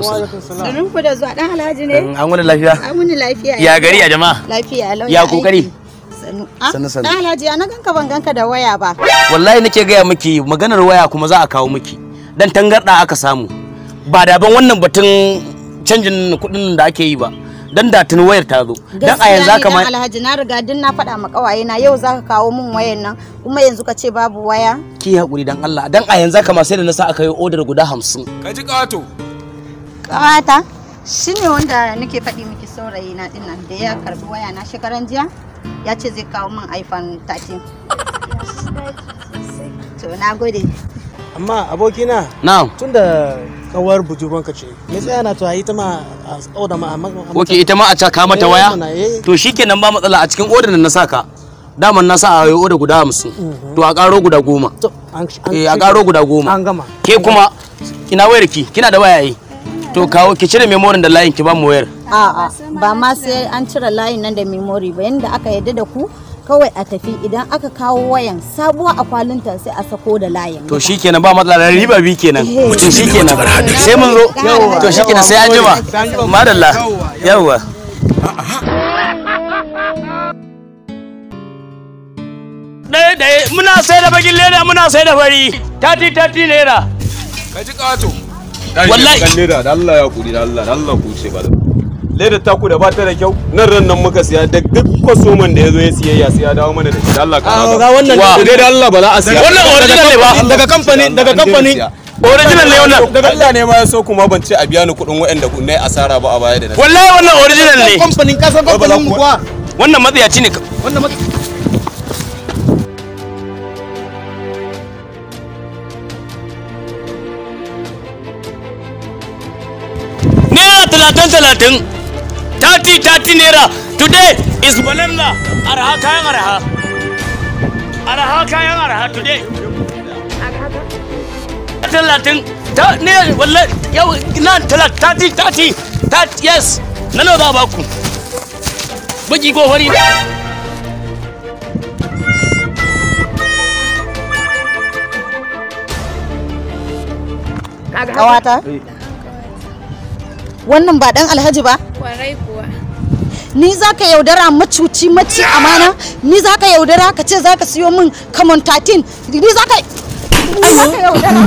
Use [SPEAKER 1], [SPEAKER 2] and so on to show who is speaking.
[SPEAKER 1] Alaikum salam.
[SPEAKER 2] Sanin ku da zuwa dan Alhaji ne?
[SPEAKER 1] An wani lafiya?
[SPEAKER 2] An wani lafiya.
[SPEAKER 1] Ya gari ya jama'a?
[SPEAKER 2] Lafiya lau.
[SPEAKER 1] Ya kokari?
[SPEAKER 2] Sannu. Sannu. Dan Alhaji ya na ganka ban ganka da waya ba.
[SPEAKER 1] Wallahi nake gaya miki maganar waya kuma za a kawo miki. Dan tangarda aka samu. Ba da ban wannan batun canjin kuɗin da ake yi ba. Dan da tun wayar ta zo. Dan a yanzu haka ma
[SPEAKER 2] Alhaji na riga din na faɗa ma kawaye na yau zaka kawo mun wayar nan kuma yanzu ka ce babu waya.
[SPEAKER 1] Ki hakuri dan Allah. Dan a yanzu haka ma sai da na sa aka yi order guda 50.
[SPEAKER 3] Ka ji kato.
[SPEAKER 2] Kawata shine wanda nake faɗi miki saurayi na din nan da ya karbi waya na shekaran jiya ya ce zai kawo min iPhone 13. To na gode.
[SPEAKER 4] Amma abokina
[SPEAKER 1] na'am
[SPEAKER 4] tunda kawar budurwanka ce me tsaya na to ayi ta ma a order ma amma
[SPEAKER 1] okay ita ma a caka mata waya to shikenan ba matsala a cikin order na saka daman na sa a yi order guda 50 to a karo guda 10 eh a karo guda 10
[SPEAKER 4] an gama
[SPEAKER 1] ke kuma ina wayar ki kina da waya yi to kawo ki cire memory da layin ki ba mu wayar
[SPEAKER 2] a'a ba ma sai an cire layin nan da memory ba yanda aka yadda da ku kawai a tafi idan aka kawo wayan sabuwa a kwalinta sai a sako da layin
[SPEAKER 1] to shikenan ba matsala riba bi kenan to shikenan sai mun zo to shikenan sai an jima madalla yawa dai dai muna sai da bakin leda muna sai da fari 30 naira
[SPEAKER 3] ka ji kato
[SPEAKER 1] wallahi
[SPEAKER 3] leda da Allah ya kuri da Allah da Allah ku ce ba leda ta ku da ba ta da kyau nan ran nan muka siya da duk kwasoman da yazo ya siyayya sai ya dawo mana da shi da Allah ka
[SPEAKER 4] ga wannan
[SPEAKER 3] dai da Allah ba za a siya
[SPEAKER 1] wannan original ne ba
[SPEAKER 4] daga kamfani daga kamfani
[SPEAKER 1] original ne wannan
[SPEAKER 3] daga Allah ne ma ya so kuma ban ce a biya ni kuɗin waɗanda ku nayi asara ba a baya da na
[SPEAKER 1] wallahi wannan original ne
[SPEAKER 4] kamfanin kasan kamfanin mu kuwa
[SPEAKER 1] wannan matsiyaci ne
[SPEAKER 4] wannan
[SPEAKER 1] naira 30 30 30 naira today is banana arha kayan arha arha kayan arha today 30 ta ne wallahi yau nan 30 30 30 yes na nawa za a baku baki ko fari
[SPEAKER 2] Kawata wannan ba dan Alhaji ba?
[SPEAKER 5] Kwarai kuwa.
[SPEAKER 2] Ni zaka yaudara macuci maci amana? Ni zaka yaudara ka ce zaka siyo min common 13? Ni zaka yaudara.